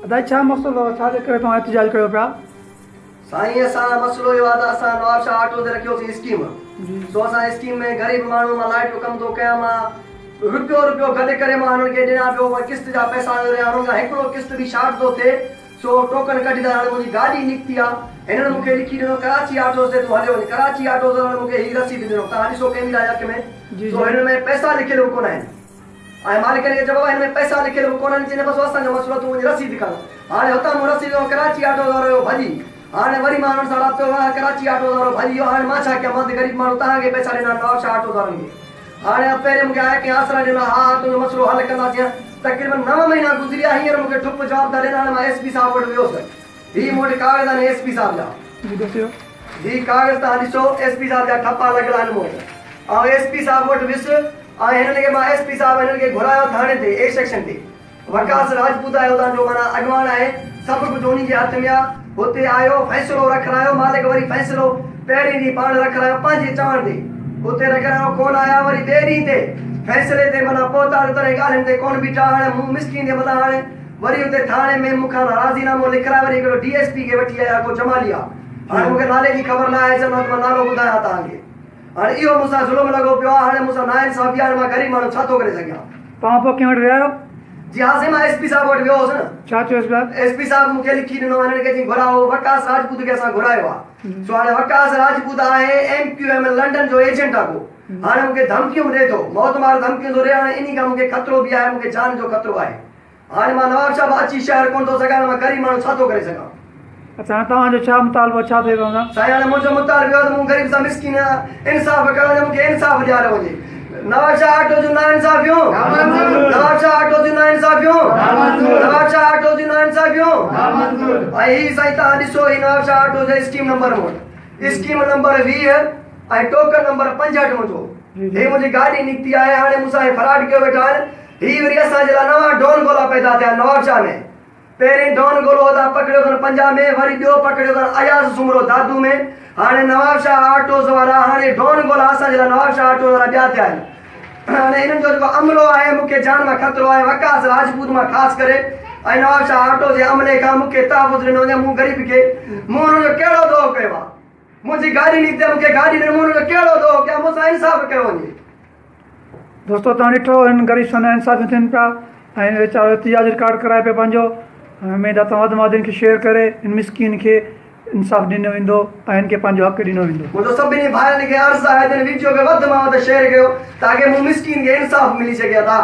ادا ڇا مسئلو اٿو ڇا جي ڪري توهان احتجاج ڪيو پيا؟ سائين اسان مسئلو اهو آهي ته اسان نوابشاهه آٽو تي رکيوسين اسڪيم سو اسان اسڪيم ۾ غريب ماڻهو مان لائٽ جو ڪم ٿو ڪيان مان رپيو رپيو گڏ ڪري مان هنن کي ڏيان پيو مان قسط جا پئسا نه ڏيان هنن کان هڪڙو قسط به شارٽ ٿو ٿئي سو ٽوڪن ڪڍي ٿا هاڻي منهنجي گاڏي نڪتي آ هنن مون کي لکي ڏنو ڪراچي آٽوز تي تون هليو وڃ ڪراچي آٽوز وارن مون کي هي رسيد ڏنو توهان ڏسو ڪيميرا جي اک ۾ سو هنن ۾ پئسا لکيل به ڪونه آهن. ۽ مالڪن کي چيو بابا هن ۾ پئسا لکيل به ڪونهن، چيائين بس اسان جو مسئلو تون وڃي رسيد کڻ. هاڻي هتان مون رسيد کنيو ڪراچي آٽو وارو ويو ڀڄي. هاڻي وري مان انهن سان رابطو ڪيو ڪراچي آٽو وارو ڀڄي ويو هاڻي مان ڇا ڪيان مان ته غريب ماڻهو توهان کي پئسا ڏنا آهن نوابشاهه آٽو وارن کي. هاڻي پهرين مون کي آيا ڪنهن آسرا ڏنا ها ها تنهنجو مسئلو حل ڪنداسين تقريبن نو مهينا گذري ويا هينئر مون کي ٺپ جواب ٿا ڏين هاڻي مان ايس پي صاحب وٽ ويس هي مون وٽ ڪاغذ آهن ايس پي صاحب جا. جي ڏسيو. هي ڪاغذ توهان ڏسو ايس پي صاحب جا ٺپا لڳل آهن مون وٽ. آئون ايس پي صاحب وٽ ويس ۽ هنن کي مان ايس پي صاحب هنن کي گهرايو ٿاڻي تي اي سيڪشن تي وقاص راجپوت آهي اتان جو معنيٰ اڳواڻ آهي سڀ ڪجهه انهي جي هٿ ۾ آ هتي آيو فيصلو رکرايو مالڪ وري فيصلو پهرين ڏينهن پاڻ رکرايو پنهنجي چوڻ تي اتي رکرايو ڪونه آيا وري ٻئي ڏينهن تي فيصلي تي معنيٰ پهتا ته تڏهن ڳالهين تي ڪونه بيٺا هاڻي مون مسڪين جي مٿان هاڻي وري اتي ٿاڻي ۾ مون کان راضي نامو لکرائي وري هڪڙو ڊي ايس پي کي وٺي آيا ڪو جمالي آ هاڻي مون کي نالي جي خبر نه آهي چوندو ته مان نالو ٻڌايان توهان کي هاڻي اهو مون سان ظلم لڳو پيو آهي هاڻي مون سان ناانصافي آهي هاڻي مان غريب ماڻهو ڇا ٿو ڪري سگهيان. توهان پوء ڪنهن وٽ ويا آهيو؟ جي ها سائين مان ايس پي صاحب وٽ ويو هوس نه. ڇا چيو ايس پي صاحب؟ ايس پي صاحب مون کي لکي ڏنو هنن کي چيائين گهرايو وقاص راجپوت کي اسان گهرايو آهي سو هاڻي وقاص راجپوت آهي ايم ڪيو ايم لنڊن جو ايجنٽ آهي ڪو هاڻي مون کي ڌمڪيون به ڏئي ٿو موت مار ڌمڪيون ٿو ڏئي هاڻي انهي کان مون کي خطرو به آهي مون کي جان جو خطرو آهي. هاڻي مان نوابشاهه به اچي شهر ڪونه ٿو سگهان، هاڻي مان غريب ماڻهو ڇا ٿو ڪري سگهان. اڇا هاڻي توهان جو ڇا مطالبو ڇا ٿئي توهان سان؟ سائين هاڻي منهنجو مطالبو اهو آهي ته مون غريب سان مسڪين انصاف ڪيو وڃي مون کي انصاف ڏياريو وڃي. نوابشاهه آٽو جون ناانصافيون نوابشاهه آٽو جون ناانصافيون نوابشاهه آٽو جون ناانصافيون ۽ هي سائين توهان ڏسو هي نوابشاهه آٽو جو اسڪيم نمبر مون وٽ اسڪيم نمبر 20 ۽ ٽوڪن نمبر 65 منهنجو هي منهنجي گاڏي نڪتي آهي هاڻي مون سان هي فراڊ ڪيو ويٺا آهن. هي وري اسان جي لاء نوان ڊون گولا پيدا ٿيا آهن نوابشاهه ۾ پهرين ڊون گولو هتان پڪڙيو اٿن پنجاب ۾ وري ٻيو پڪڙيو اٿن اياز سومرو دادو ۾ هاڻي نوابشاهه آٽوز وارا هاڻي ڊون گولا اسان جي لاء نوابشاهه آٽوز وارا ٻيا ٿيا آهن هاڻي انهن جو جيڪو عملو آهي مون کي جان مان خطرو آهي وقاص راجپوت مان خاص ڪري ۽ نوابشاهه آٽوز جي عملي کان مون کي تحفظ ڏنو وڃي مون غريب کي مون انهن جو ڪهڙو ڏوهه ڪيو آهي منهنجي گاڏي نڪتي مون کي گاڏي ڏنو مون انهن جو ڪهڙو ڏوهه ڪيو آهي مون سان انصاف ڪيو وڃي. دوستو توهان ڏٺو هن غريب سان ناانصافيون ٿين پيا ۽ ويچارو احتجاج رڪارڊ ڪرائي پيو پنهنجو ۽ اميد آ توهان وڌ ۾ وڌ هن کي شيئر ڪري هن مسڪين کي انصاف ڏنو ويندو ۽ هن کي پنهنجو حق ڏنو ويندو. منهنجو سڀني ڀائرن کي عرض آهي ته هن ويڊيو کي وڌ مان وڌ شيئر ڪيو تاڪه مون مسڪين کي انصاف ملي سگهي ادا.